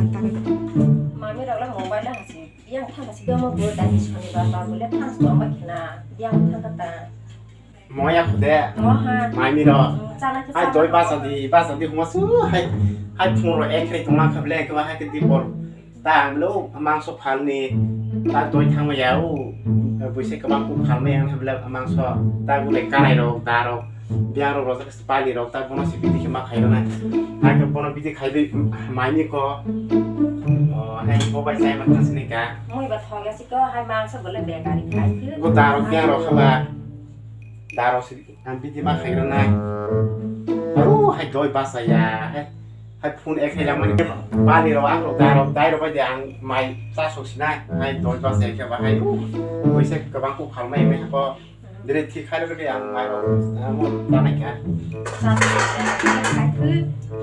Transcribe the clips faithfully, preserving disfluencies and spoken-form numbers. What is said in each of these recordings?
Mami rok le mobile le hasi yang thang kasi domo bo dai soni ba ba bo le thang tong ba khina yang thang kata. Moya khude. Moha. Mami ro. Chana khe. Hai chana doi khe. Basa di, basa di huma su hai. Hai phung ro ek hai tongma kha ble ke ba hai ke di bor. Ta ang lo mangso phalni. Ta doi thang ya u. Buise ke bang ku phalni ang kha ble mangso. Ta gule kanai ro, da ro. Biang ro ro pali ro ta bono si bidi ke ma khai ro na. Hai ke bono bidi khai bi mami ko. O hai ko bai sai ma thang sini ka. Moi ba thong ya si ko hai mangso bole bekari khai. Go da ro biang ro kha ba. Da ro si. Ang bidi ma khai rwnai. Aro hai doi basa ya. Hai, hai phone ek hai lamani. Bali rok ang rok dai rok dai rok bai de ang mai cha sok sinai. Hai doi basa ya khe ba hai. Poisa kwbang kuk phalmai mai ko. Dire thik khai rok ang mai rok. Amo tanai kha. Hai, hai,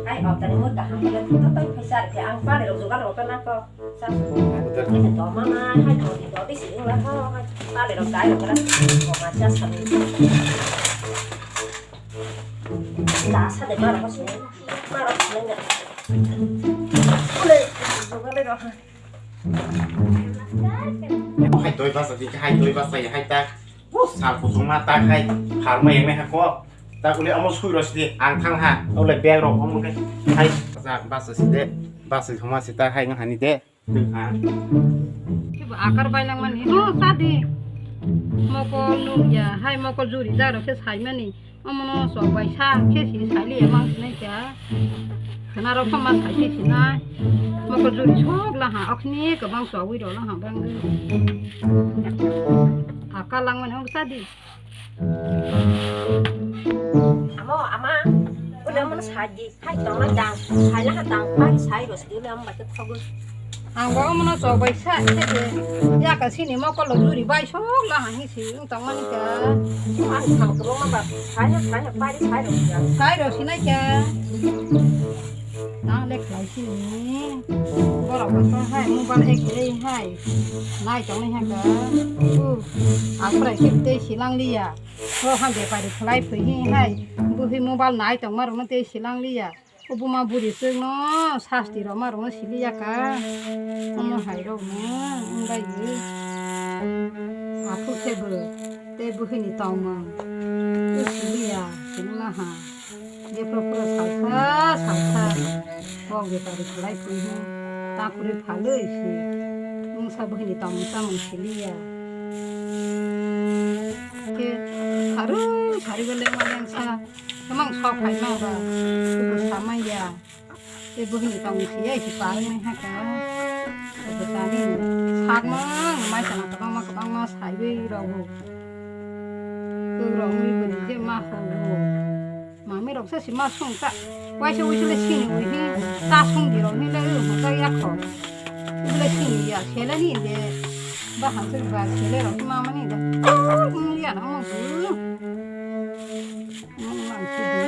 hai, oktani mo kaham ya. Kito pai phaisa khe ang bali rok jugal rok na ko. Sa. Hai, toma na, hai, todi, todi, si, ula, ho, hai. Tale rok dai rok kara. Toma, sa, sa, ni. Da, sa, de, maro, si. Maro, si, nga. Ule, joga le rok. Hai, doi basa, di, hai, doi basa, hai, ta. Sal kusung ma, ta, hai. Phalma, yang, hai, ko. Ta, ule, amo, sui, ro, si, ang, thang, ha. Ule, bag, rok, amo, hai. Hai, basa, basa, si, de. Basa, thoma, si, ta, hai, nga, hani, de. Kebo akar bailangmani. No, sadi. Mokol nukya, hai mokol juri jaro khe saimani. Omono sok bai sa khe si sailiya mang sinai kya. Khena rok ma sai khe sinai. Mokol juri sok laha, okhni kwbang sogwi rok laha bang. Akar langmani hok sadi. Amo, ama, ule amo no saji, hai tong lai dang, hai laha dang, pai sai ro sidi ule amo bai khe thogo. Ang bo amo no chok bai sa, khe de, ya ka sini mokol lo juri bai sok laha hi si, wng tong mani ka. Ang thang kro ma ba, sai ha, sai ha, pai sai ro sidi. Sai ro sinai ka. Tang le khlai sini. Borok bo to hai mobile ek hai hai. Nai tong nai haka. U. Aphrai khe tei silang liya. O ha bepari khlai phui hi hai. Buhi mobile nai tong ma rok no tei silang liya. O buma buri chwng no sasti rok ma rok no siliya ka. Omo hai rok no wng bai. Aphuk khe bo tei buhi ni tong mung. O siliya. Sini ma ha. Jephru phuru salsa, salsa. Bok bepari khlai phui hi. Ta kwrwi phalwi si. Mungsa buhini tongmung chamung siliya. Khe sarwi sarwi bo lengma lengsa. Kwmang sok hai ma ba. Kubu samai ya. Tei buhini tongmung siya si palwi nai haka. Kubu tani. Sakmang mai sana kwbangma kwbangma saiwi rogo. Kwrwngwi bwrwi je ma hwngo. Mami rok se sima sung ta. Waisa waisa le sini ui hi. Ta sung di rok hi le ui mo ta ya kho. Ui le sini ya sele ni de. Ba han se ba sele rok ma ma ni de. Ui ya na mo bu. Mo ma ki de.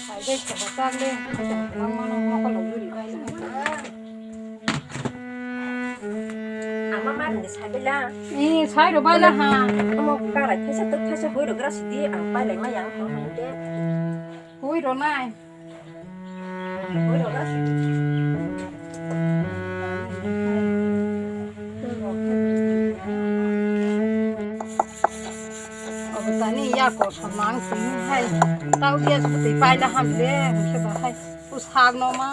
Ai de ko ta le. Ma ma no mo ko lo ui ri ba ya. Ama ma ringde sai bela. Ni sai ro bala ha. Amo karai thaisa tok thaisa hoi ro gra sidi ang pai lai ma yang ho hai de. Hoi ro nai. Hoi ro gra sidi. Obo tani ya ko samang sini hai. Tau dia seperti pai la ham de. Hoi se ba hai. Usak no ma.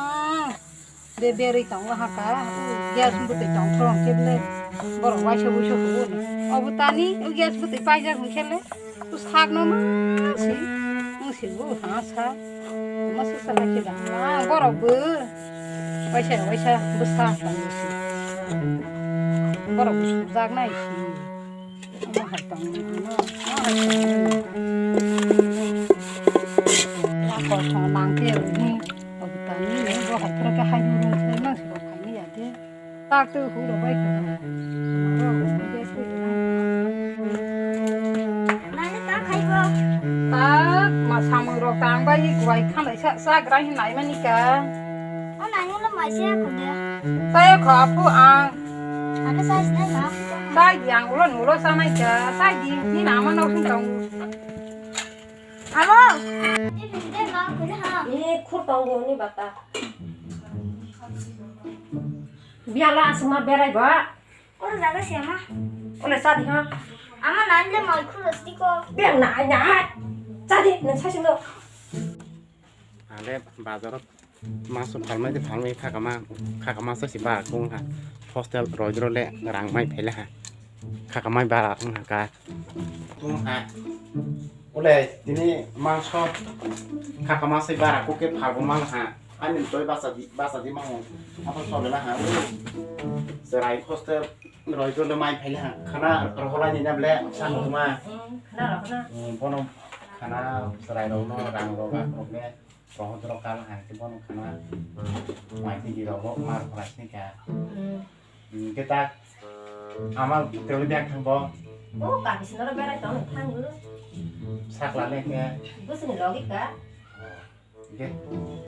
Be berwi tongo haka, gas bwtwi tongthok hwnkhe bwle borok waisa wuisa hugo ni. Obo tani o gas bwtwi paijak hwnkhe le bwsakno ma si wng si bo ha sa. Ma sa sa khe da ma borok bo waisa waisa bwsa tongo si. Borok bo sujak nai si. Omo hai tong, omo hai tong. Ako tong nang khe uni, obo tani, bo hai phra khe hai rung rung khe nang se bo khai ni ya de. Tak tu hu ro bai khe. Nang ta khai bo. Tak ma samung rok tang bai kwai khanai sa, sa gra hin nai mani ka. O nang ulo mai se ko de. Sai kho apu ang. Ake sai sinai ba. Sai di ang ulo nulo sanai kha. Sai di ni nama nok sing tong. Abo. Ni khur tongo ni bata. Biala asuma berai ba. Oro jaga se ama. Ole sadi ha. Ama nai le mai khuro stiko. Beng nai nai. Sadi nang sasi no. Ale bazaro maso phalmai de phalmai khakama khakama sasi ba kung ha. Hostel roidro le rang mai phele ha. Khakamai bara wng ha ka. Tung ha. Ule tini mangso khakama sai bara kuke phalbo mang ha. Ani toi basa di basa di mango. Apa sole na ha. Serai hostel roi dole mai phaile ha. Khana roholai ni na ble sa ma. Khana rohona. Bono khana serai rono rang roga rogle. Rohot rok kal hai te bono khana mai tigi rogo mar khorasni ka. Hingke tak ama tewli beng thangbo. O kami sinoro berai tong thango. Sakla le ke. Bwswkni logi ka. Hingke.